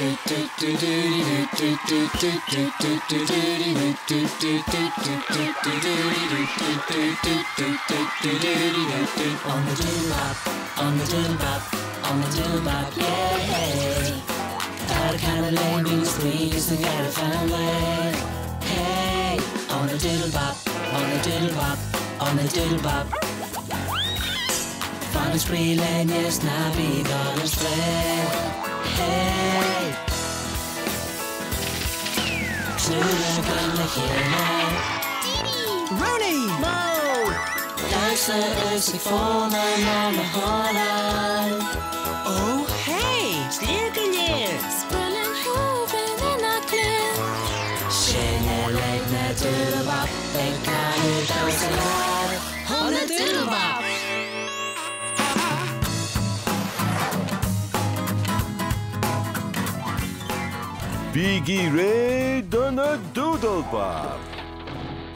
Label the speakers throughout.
Speaker 1: On the doodle bop, on the doodle bop, on the doodle bop, yeah. Got a kind of lane squeeze and got a family. Hey, on the doodle bop, on the doodle bop, on the doodle bop. Fan is screaming, yes, now be gonna spray. Hey. Tnúth gan le chéile.
Speaker 2: Rooney!
Speaker 1: Mo! Damhsa is ag foghlaim ó na hálainn.
Speaker 2: Oh, hey!
Speaker 3: Slér go léir!
Speaker 4: Sprollen hoven ina clin.
Speaker 1: Sin uilig na Doodle Bop ag canadh damhsa leat. On the Doodle Bop!
Speaker 5: Bígí réidh do na Doodle Bop!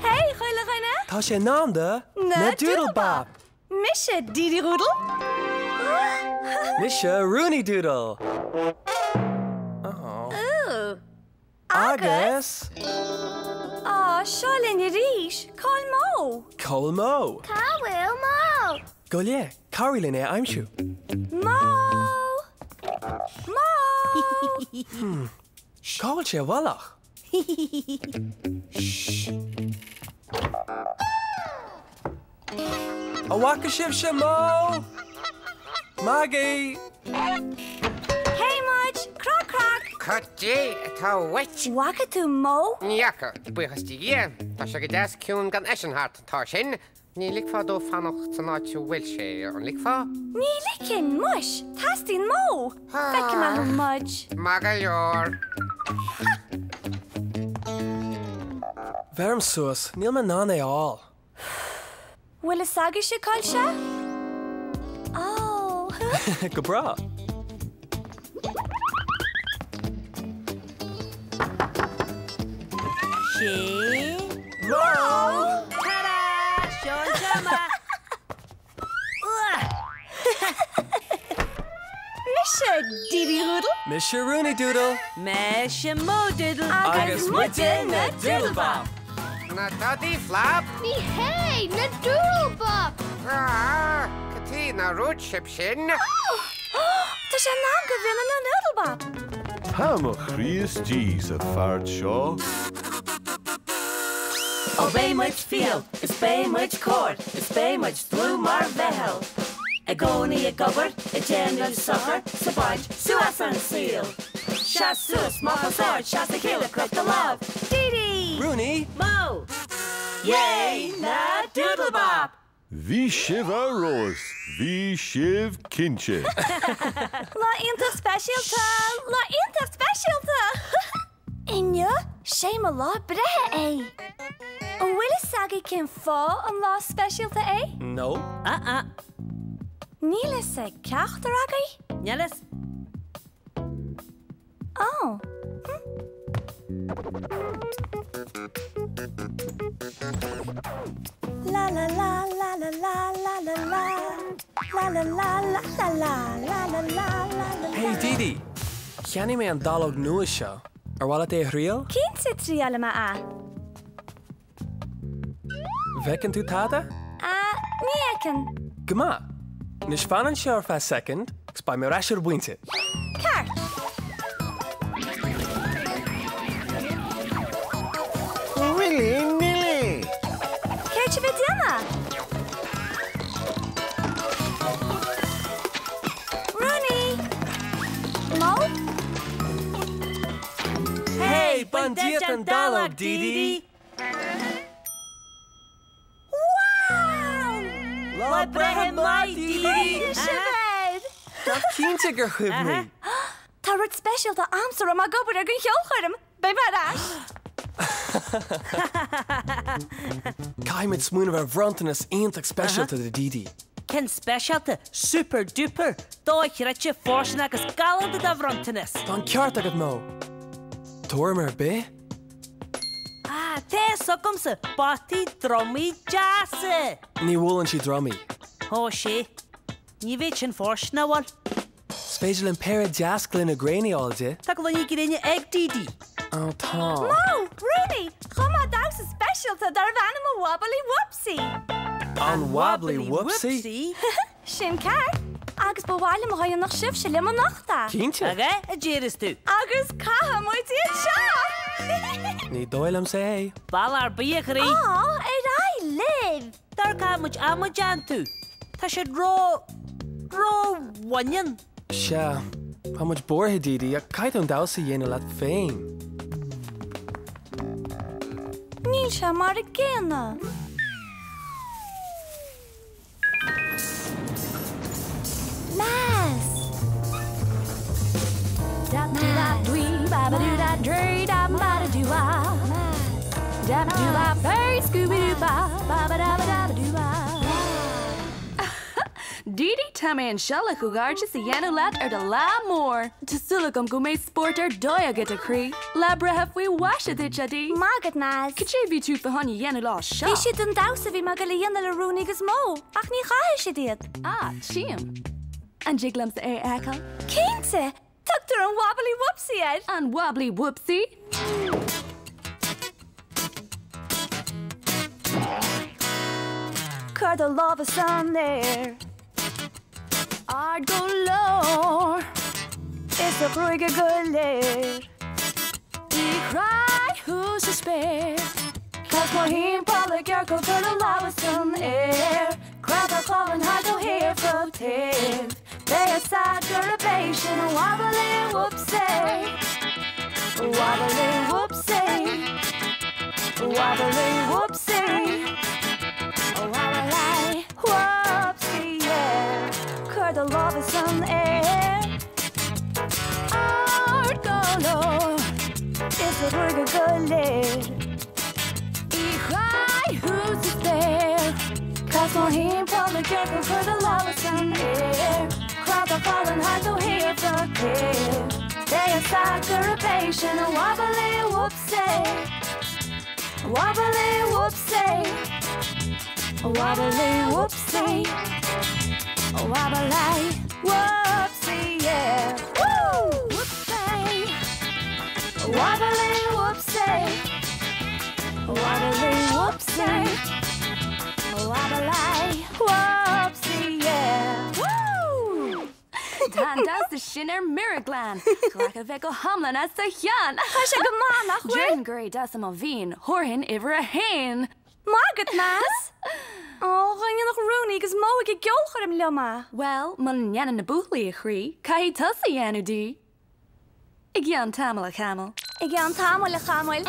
Speaker 6: Hey, chuile dhuine!
Speaker 2: Tá sé in am do
Speaker 6: Na
Speaker 2: Doodle Bop!
Speaker 6: Mise Dee Dee Doodle.
Speaker 2: Mise Rooney Doodle. Oh.
Speaker 6: Ooh.
Speaker 2: Agus
Speaker 6: Á, seo linn arís. Cá bhfuil Mo?
Speaker 2: Cá bhfuil Mo?
Speaker 4: Cá bhfuil Mo?
Speaker 2: Go leith, cabhraigh linn é a aimsiú.
Speaker 6: Mo! Mo!
Speaker 2: Cá bhfuil sé i bhfolach? An bhfaca sibhse Mo? Maggie!
Speaker 6: Hey muid! Crac crac!
Speaker 7: Cad é atá uait?
Speaker 6: Bhfaca tú Mo?
Speaker 7: Ní fhaca, buíochas do Dhia. Tá sé go deas ciúin gan eisean thart, tá sin. Ní ligfeá dó fanacht san áit a bhfuil sé, an ligfeá?
Speaker 6: Ní ligfinn, muis! Teastaíonn Mo! Feicfidh mé thú Mudge.
Speaker 7: Maith go leor.
Speaker 2: Bheirim suas, níl mé in ann é a fháil.
Speaker 6: Bhfuil fhios agaibhse cá bhfuil sé? Oh.
Speaker 2: Go breá.
Speaker 3: Sé.
Speaker 2: Mo!
Speaker 3: Tada! Seo an seomra!
Speaker 6: Mise Dee Dee Doodle.
Speaker 2: Mise Rooney Doodle.
Speaker 3: Mise Mo Doodle.
Speaker 2: Agus muide na Doodle Bop!
Speaker 7: Na Dadaí Flap?
Speaker 4: Ní hé, na Doodle Bop!
Speaker 7: Ah, cad chuige nár dhúirt sibh sin?
Speaker 6: Tá sé in am go bhfionnann na Noodle Bop!
Speaker 5: Tá mo chroí istigh sa pháirt seo.
Speaker 3: Ó beidh muid fial, is beidh muid cóir, is beidh muid dlúth mar mheitheal. I gcónaí ag obair, ag déanamh sochair, 's ag baint suas an saol. Seas suas, maith os ard, seas le chéile, croith do lámh.
Speaker 6: Dee Dee!
Speaker 2: Rooney!
Speaker 3: Mo! Yay! Na Doodle Bop!
Speaker 5: Bhí sibh ar fheabhas, bhí sibh cinnte.
Speaker 6: Lá iontach speisialta! Lá iontach speisialta! Inniu, sé mo lá breithe é! An bhfuil fhios agaibh cén fáth an lá speisialta é?
Speaker 2: No.
Speaker 3: Ah ah.
Speaker 6: Níl fhios ag ceachtar agaibh?
Speaker 3: Níl fhios.
Speaker 6: Oh. La la la la la la la la la La la la la la la la la la la la
Speaker 2: Hey Dee Dee! Cheannaigh mé an dallóg nua seo. Ar mhaith leat é a thriail?
Speaker 6: Cinnte triailfidh mé é.
Speaker 2: Bhfeiceann tú tada?
Speaker 6: Ah, ní fheiceann.
Speaker 2: Go maith. Anois fan anseo ar feadh soicind agus beidh mé ar ais ar an bpointe.
Speaker 6: Ceart.
Speaker 8: Willy nilly!
Speaker 6: Céard sibh ag déanamh? Rooney! Mo?
Speaker 2: Hey, bain díot an dallóg, Dee Dee!
Speaker 6: Wow!
Speaker 2: Lá breithe maith, Dee Dee! Tá cinnte gur chuimhnigh.
Speaker 6: Tá rud speisialta a'msa raibh mé ag obair ar don cheolchoirm. Beidh mé ar ais.
Speaker 2: Caithfimid smaoineamh ar bhronntanas iontach speisialta do Dee Dee.
Speaker 3: Ceann speisialta, super duper, dochreidte, fóirsteanach agus galánta de bhronntanas!
Speaker 2: Tá an ceart agat, Mo. Tuairim ar bith?
Speaker 3: Ah, tá fhios agamsa, bataí drumaí deasa!
Speaker 2: Ní bhuaileann sí drumaí.
Speaker 3: Ó, sea. Ní bheadh sin fóirsteanach, bhuel.
Speaker 2: Is féidir liom péire deas gloine gréine a fháil di.
Speaker 3: Tá gloiní gréine ag Dee Dee.
Speaker 2: Ó, tá.
Speaker 6: Mo, Rúnaí, chum mé damhsa speisialta darbh ainm an Wobbly Whoopsie.
Speaker 2: An Wobbly Whoopsie?
Speaker 6: Sin ceart. Agus ba mhaith liom a dhéanfadh sibhse liom anocht é.
Speaker 2: Cinnte.
Speaker 3: Ach é, a déarfas tú.
Speaker 6: Agus caithfidh muid iad seo!
Speaker 2: Ní dóigh liomsa é.
Speaker 3: Bealach ar bith, a chroí.
Speaker 6: Á, ar aghaidh libh!
Speaker 3: Dar caithfidh muid adhmaid iontu. Tá siad ró, ró-bhaineann.
Speaker 2: Sea, tá muid buartha, Dee Dee, ach caithfidh tú an damhsa a dhéanamh leat féin.
Speaker 6: Níl sé mar a gcéanna. Meas.
Speaker 9: Dee Dee, tá mé anseo le comhghairdeas a dhéanamh leat ar do lá mór. Tá súil agam go mbeidh spórt ar dóigh agat, a chroí. Lá breithe faoi mhaise duit, a Dee.
Speaker 6: Maith agat, Maz.
Speaker 9: Cad é a bhí tú fá choinne a dhéanamh lá seo?
Speaker 6: Bhí siad don damhsa a bhí mé ag dul a dhéanamh le Rúnaí agus Mo, ach ní chaithfidh siad iad.
Speaker 9: Ah, tchím. An dtig liomsa é a fheiceáil?
Speaker 6: Cinnte! Tugtar an Wobbly Whoopsie air!
Speaker 9: An Wobbly Whoopsie?
Speaker 6: Cuir do lámha san aer. Ard go leor. Is do ghruaga go léir.
Speaker 9: I gcroí sa spéir.
Speaker 6: Cas mórthimpeall i gciorcal cuir do lámha san aer. Cladach álainn thart ó thaobh go taobh. Beidh a fhios agat gurb é sin an Wobbly Whoopsie. Wobbly Whoopsie. Wobbly Whoopsie. Wobbly Whoopsie, yeah. Cuir do lámha san aer.
Speaker 9: Ard go leor.
Speaker 6: Is do ghruaga go léir.
Speaker 9: I gcroí sa spéir.
Speaker 6: Cas mórthimpeall i gciorcal cuir do lámha san aer. Cladach álainn thart ó thaobh go taobh. Beidh a fhios agat gurb é sin an Wobbly Whoopsie. Wobbly Whoopsie. Wobbly Whoopsie. Wobbly Whoopsie, yeah. Woo! Whoopsie. Wobbly Whoopsie. Wobbly Whoopsie. Wobbly Whoopsie, yeah.
Speaker 9: Woo! Tá an damhsa sin ar mire glan. Ghlac a bheith go hiomlán as do cheann.
Speaker 6: Tá sé go maith, nach bhfuil?
Speaker 9: Déarfainn gur é damhsa mo mhian, thabharfainn uimhir a haon.
Speaker 6: Maith agat, Maz. Ó, dá ndéanfadh Rúnaí agus Mo ag an gceolchoirm liom é.
Speaker 9: Bhuel, muna ndéanann na buachaillí, a chroí, caithfidh tusa a dhéanamh, Dee. I gceann tamaill, a chamaill.
Speaker 6: I gceann tamaill, a chamaill.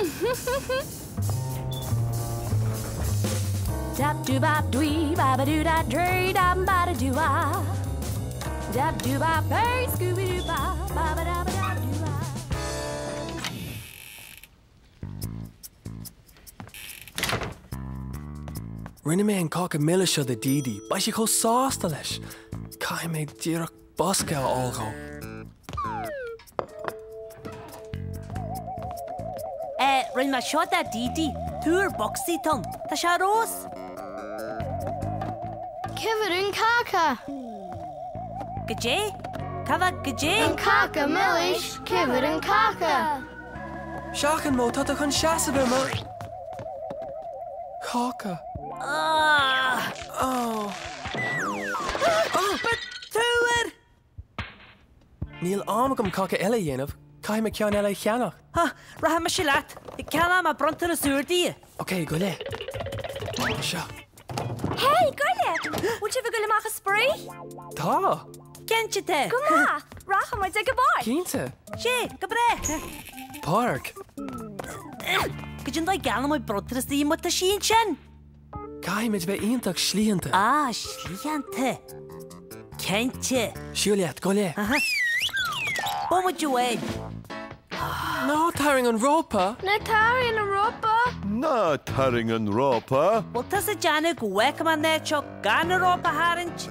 Speaker 9: Dap doo bap dwee ba ba doo da dree da ba da doo ah. Dap doo bap hey scooby doo ba ba ba da ba da doo ah.
Speaker 2: Rinne mé an cáca milis seo do Dee Dee, beidh sí chomh sásta leis! Caithfidh mé díreach bosca a fháil dhó.
Speaker 3: Eh, rinne mé seo do Dee Dee, tuar bocsaí atá ann, tá sé ar fheabhas!
Speaker 4: Cá bhfuil an cáca?
Speaker 3: Goidé? Cá bhfuil goidé?
Speaker 4: An cáca milis, cá bhfuil an cáca?
Speaker 2: Seachain, Mo, tá tú chun seasamh ar mo cháca.
Speaker 3: Ah!
Speaker 2: Oh.
Speaker 3: Tuar!
Speaker 2: Níl am agam cáca eile a dhéanamh, caithfidh mé ceann eile a cheannach.
Speaker 3: Ha, rachaidh mise leat, ceannóidh mé bronntanas úr di.
Speaker 2: Ok, gabh i leith. Seo.
Speaker 6: Hey, goile! Bhfuil sibh ag dul amach ag spraoi?
Speaker 2: Tá!
Speaker 3: Cinnte tá!
Speaker 6: Go maith! Rachaidh muid ag an bpáirc!
Speaker 2: Cinnte!
Speaker 3: Sé, go breá!
Speaker 2: Páirc?
Speaker 3: Goidé an dóigh a gceannóidh muid bronntanas di má tá sí ansin?
Speaker 2: Caithfimid bheith iontach slítheanta.
Speaker 3: Ah, slítheanta. Cinnte.
Speaker 2: Siúil leat, gabh i leith.
Speaker 3: Aha. Bomaite amháin.
Speaker 2: Ná tarraing an rópa!
Speaker 4: Ná tarraing an rópa!
Speaker 5: Ná tarraing an rópa!
Speaker 3: Bhfuil tusa ag déanamh go bhfágfaidh mé an áit seo gan an rópa a tharraingt?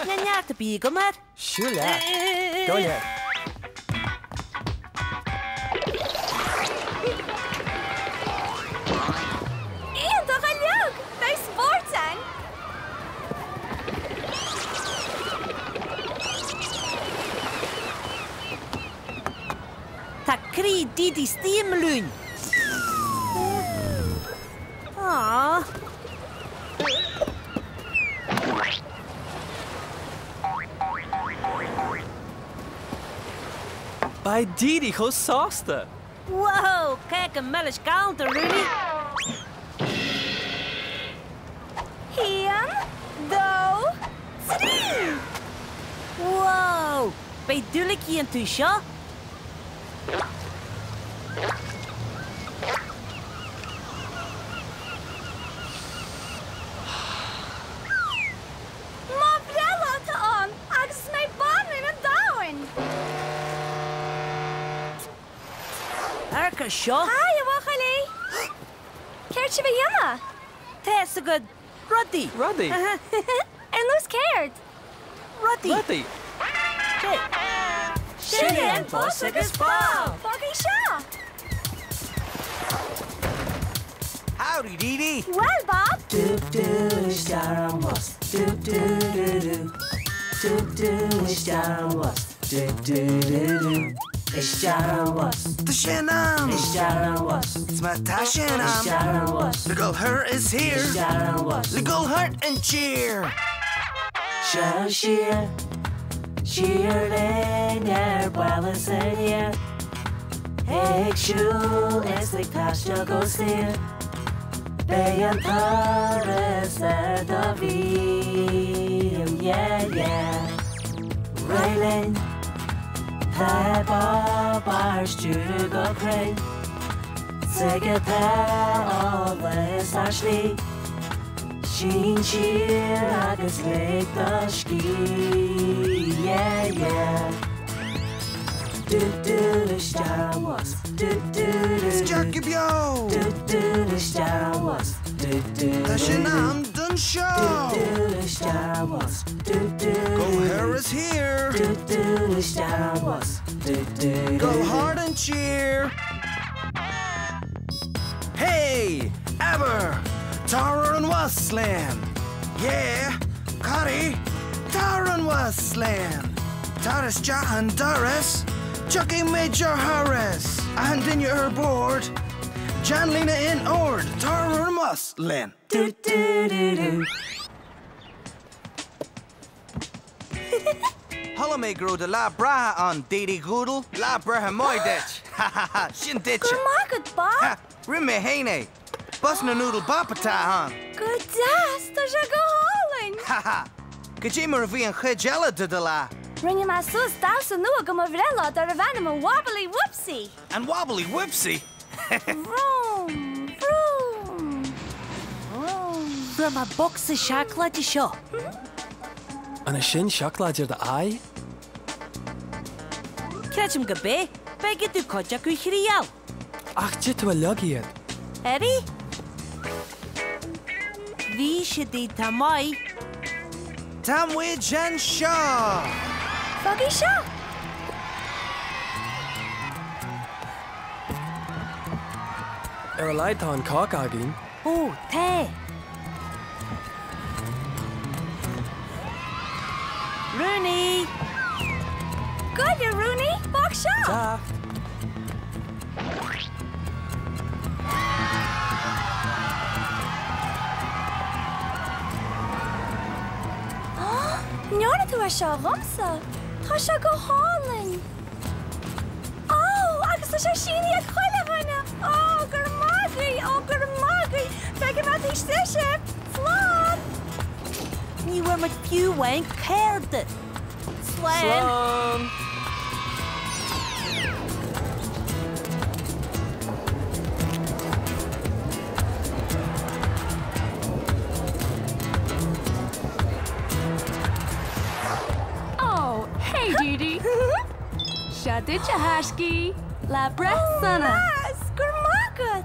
Speaker 3: Níl neart ar bith agam air.
Speaker 2: Siúil leat. Gabh i leith.
Speaker 6: Iontach uilig! Beidh spórt ann!
Speaker 3: croí Dee Dee istigh i mbalún. Aww.
Speaker 2: Beidh Dee Dee chomh sásta!
Speaker 3: Whoa! Cáca milis galánta, a Rúnaí!
Speaker 6: Haon, dó, trí!
Speaker 3: Whoa! Beidh dúil aici iontu seo!
Speaker 6: Mo bhreithlá atá ann agus is mé Banríon an Domhain!
Speaker 3: Amharc air seo!
Speaker 6: Haigh, a bhuachaillí! Céard sibh a dhéanamh?
Speaker 3: Tá fhios agat, rudaí!
Speaker 2: Rudaí?
Speaker 6: Ar nós céard?
Speaker 3: Rudaí!
Speaker 2: Rudaí!
Speaker 3: Sin é an bus agus Bob!
Speaker 6: Bogaigí seo!
Speaker 8: Howdy, Dee Dee!
Speaker 6: Bhuel, Bob!
Speaker 1: Dú dú isteach ar an bhus, dú dú dú dú. Dú dú isteach ar an bhus, dú dú dú dú. Isteach ar an bhus.
Speaker 8: Tá sé in am!
Speaker 1: Isteach ar an bhus.
Speaker 8: 'S má tá sé in am.
Speaker 1: Isteach ar an bhus.
Speaker 8: Le gul thoir is thiar.
Speaker 1: Isteach ar an bhus.
Speaker 8: Le gul thart an tír.
Speaker 1: Seo siar, siar linn ar ball is aniar. Ag siúl is ag taisteal go saor. Beidh an turas ar do mhian, yeah, yeah. Réidh linn, tá Bob ár stiúradh go cruinn. 'S aige tá eolas ár slí. Sín siar agus lig do scíth, yeah, yeah. Do do isteach ar an bhus, do do do do.
Speaker 8: Isteach go beo!
Speaker 1: Do do isteach ar an bhus, do do do do.
Speaker 8: Tá sé in am don seó!
Speaker 1: Do do isteach ar an bhus, do do do do.
Speaker 8: Go thoir is thiar!
Speaker 1: Do do isteach ar an bhus, do do do do.
Speaker 8: Go thart an tír! Hey! Abair! Tar ar an bhus linn! Yeah! Cari! Tar ar an bhus linn! Tar isteach an doras! Tiocfaidh muid ar thuras! Achan duine ar bord! Déan líne in ord! Tar ar an bhus linn!
Speaker 1: Do do do do.
Speaker 8: Chuala mé go raibh do lá breithe ann, Dee Dee Dhúdal. Lá breithe maith duit! Ha ha ha! Sin duitse!
Speaker 6: Go raibh maith agat, Bob!
Speaker 8: Ha! Rinne mé fhéin é! Bus na Núdal Bap atá ann!
Speaker 6: Go deas! Tá sé go hálainn!
Speaker 8: Ha ha! Goidé mar a bhí an chuid eile de do lá?
Speaker 6: Rinne mé suas damhsa nua do mo bhreithlá darbh ainm an Wobbly Whoopsie!
Speaker 8: An Wobbly Whoopsie?
Speaker 6: Vroom! Vroom! Vroom!
Speaker 3: Fuair mé bocsa seacláide seo.
Speaker 2: An é sin seacláid ar d'aghaidh?
Speaker 3: Creidim gurb é. B'éigean domh cuid acu a thriail.
Speaker 2: Ach d'ith tú uilig iad.
Speaker 3: Eddie? Bhí siad iontach maith.
Speaker 8: Tá muid anseo!
Speaker 6: Bogaigí seo!
Speaker 2: Ar a laghad tá an cáca againn.
Speaker 3: Ó, tá! Rúnaí!
Speaker 6: Gabh i leith, a Rúnaí! Bog seo!
Speaker 2: Teacht!
Speaker 6: Ní dhearna tú é seo dhomsa! Tá sé go hálainn! Ó, agus tá sé sínithe ag chuile dhuine! Ó, go raibh maith agaibh! Ó, go raibh maith agaibh! Feicfidh mé taobh istigh sibh! Slán!
Speaker 3: Ní bhfuair muid fiú amháin cárta! Slán!
Speaker 2: Slán!
Speaker 9: Ó, hey Dee Dee! Seo duit, a thaiscí! Lá breithe sona!
Speaker 6: Ó, go raibh maith agat!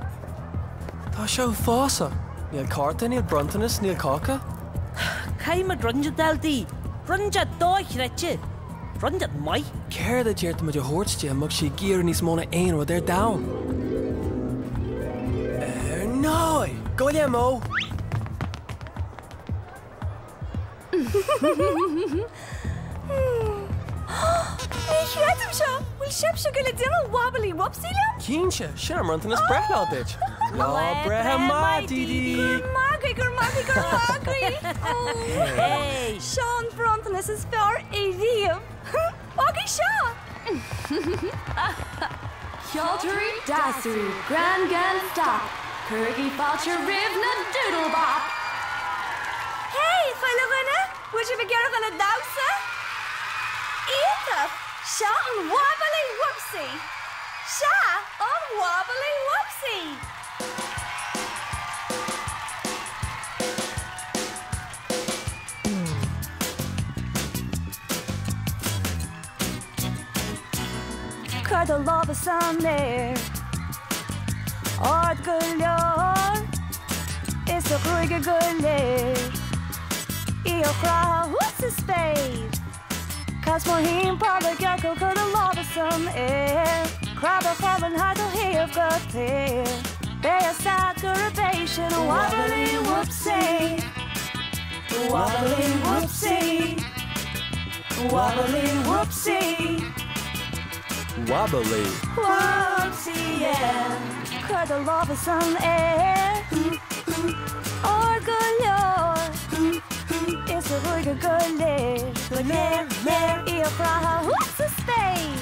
Speaker 2: Tá sé uafásach. Níl cárta, níl bronntanas, níl cáca.
Speaker 3: Caithfidh muid rud inteacht a fháil di. Rud inteacht dochreidte. Rud inteacht maith.
Speaker 2: Céard a d'fhéadfadh muid a thabhairt di a mbeadh sí ag iarraidh níos mó ná aon rud ar domhan? Ar ndóigh! Gabh i leith, Mo!
Speaker 6: Ní chreidim seo! Bhfuil sibhse ag goil ag déanamh Wobbly Whoopsie liom?
Speaker 2: Cinnte, sin ár mbronntanas breithlá duit. Lá breithe maith, Dee Dee!
Speaker 6: Go raibh maith agaibh, go raibh maith agaibh, go raibh maith agaibh! Ó, seo an bronntanas is fearr ariamh! Fágaigí seo!
Speaker 9: Ceoltóirí, damhsóirí, greann gan stop, cuirigí fáilte roimh na Doodle Bop!
Speaker 6: Hey, chuile dhuine! Bhfuil sibh ag iarraidh dul ag damhsa? Iontach! Seo an Wobbly Whoopsie! Sea, an Wobbly Whoopsie! Cuir do lámha san aer Ard go leor Is do ghruaig go léir Í a chroitheadh thuas sa spéir Cas mórthimpeall i gciorcal Cuir do lámha san aer Preab do cholainn thart ó thaobh go taobh Beidh a fhios agat gurb é sin Wobbly Whoopsie Wobbly Whoopsie Wobbly Whoopsie
Speaker 2: Wobbly.
Speaker 6: Whoopsie yeah Cuir do lámha san aer Ard go leor Is do ghruaig go léir Go léir, léir Í a chroitheadh thuas sa spéir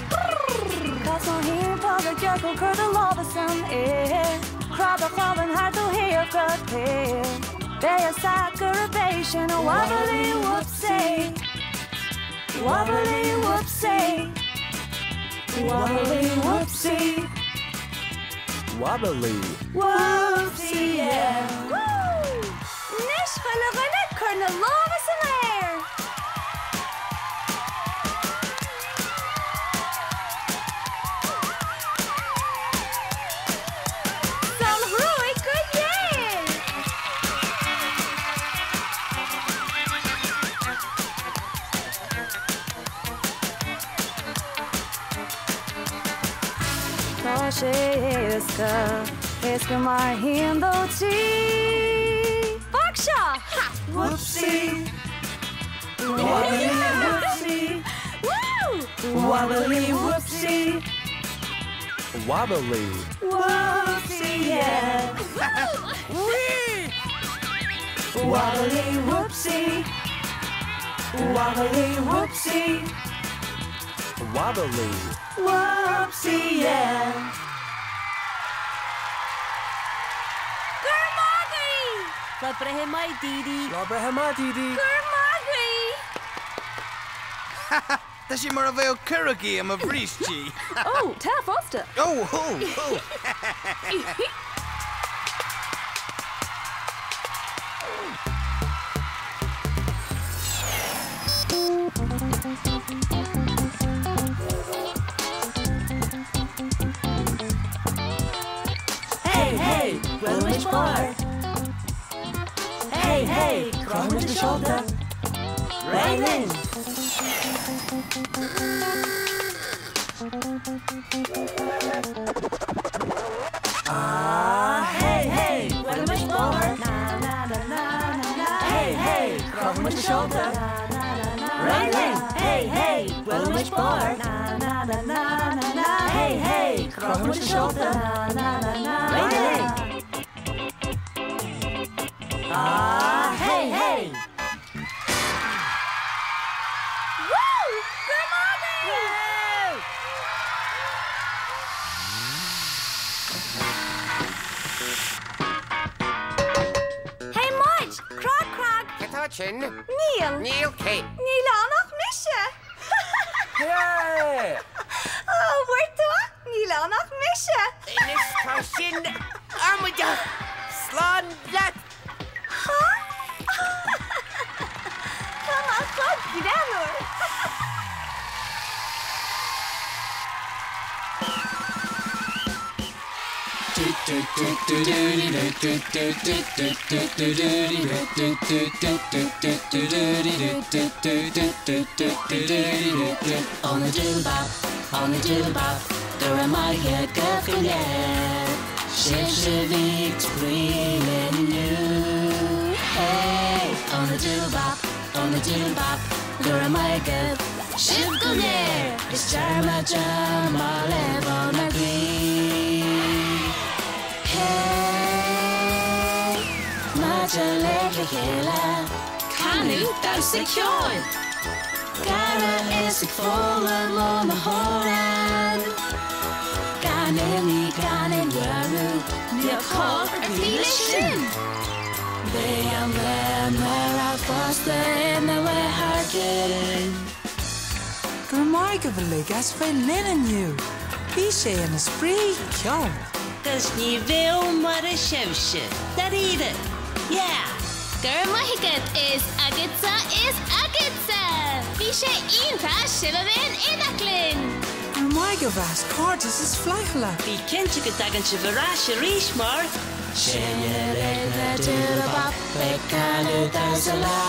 Speaker 6: Cas mórthimpeall i gciorcal Cuir do lámha san aer Preab do cholainn thart ó thaobh go taobh Beidh a fhios agat gurb é sin Wobbly Whoopsie Wobbly Whoopsie Wobbly Whoopsie
Speaker 2: Wobbly.
Speaker 6: Whoopsie yeah Woo! Anois chuile dhuine cuir na lámha san aer! 'S an ghruaig go léir! Tá sé éasca, éasca mar a haon dó trí. Fág seo! Ha!
Speaker 8: Whoopsie! Wobbly whoopsie!
Speaker 6: Woo!
Speaker 8: Wobbly whoopsie!
Speaker 2: Wobbly.
Speaker 6: Whoopsie yeah!
Speaker 8: Whee! Wobbly whoopsie! Wobbly whoopsie!
Speaker 2: Wobbly.
Speaker 8: Whoopsie yeah!
Speaker 6: Go raibh maith agaibh!
Speaker 3: Lá breithe maith, Dee Dee!
Speaker 2: Lá breithe maith, Dee Dee!
Speaker 6: Go raibh maith agaibh!
Speaker 8: Tá sé mar a bheadh ciarógaí i mo bhrístí.
Speaker 9: Ó, tá fosta!
Speaker 8: Ó, hó, hó!
Speaker 3: Hey, hey, buailfidh muid barr. Hey, hey, crochfaidh muid na seolta. Réidh linn! Ah, hey, hey, buailfidh muid barr. Hey, hey, crochfaidh muid na seolta. Réidh linn! Hey, hey, buailfidh muid barr. Hey, hey, crochfaidh muid na seolta. Réidh linn! Ah, hey, hey!
Speaker 6: Woo! Go raibh maith agaibh! Hey muid! Crag crag!
Speaker 7: Cé atá ansin?
Speaker 6: Níl.
Speaker 7: Níl cé?
Speaker 6: Níl ann ach mise!
Speaker 2: Yeah!
Speaker 6: Ó, bhfuair tú é? Níl ann ach mise!
Speaker 7: Anois tá sin amaideach! Slán leat!
Speaker 6: Há? Tá mé chomh greannmhar!
Speaker 1: On the diddle bop, on the diddle bop, go raibh maith agaibh go léir. Sibhse a bhí ag spraoi linn inniu. Hey! On the diddle bop, on the diddle bop, go raibh maith agaibh. Sibh go léir, is dearmad má libh ónár gcroí. Hey, maidir le a chéile.
Speaker 9: Canadh, damhsa, ceol.
Speaker 1: Gáire is ag foghlaim ó na hamhráin. Gan imní, gan aon bhuaireamh, níl cor ar bith leis sin. Beidh an lá fosta ina thar cionn.
Speaker 10: Go raibh maith agaibh uilig as bheith linn inniu. Bhí sé ina spraoi ceoil.
Speaker 3: 'Gus ní bheadh mura sibhse, dáiríre, yeah!
Speaker 11: Go raibh maith agat is agatsa is agatsa! Bhí sé iontach sibh a bheith in éineacht linn!
Speaker 10: Go raibh maith agaibh as cairdeas is flaithiúlacht.
Speaker 3: Bí cinnte go dtagann sibh ar ais arís mar.
Speaker 1: Sinne uilig le Diddle Bop ag canadh damhsa lá.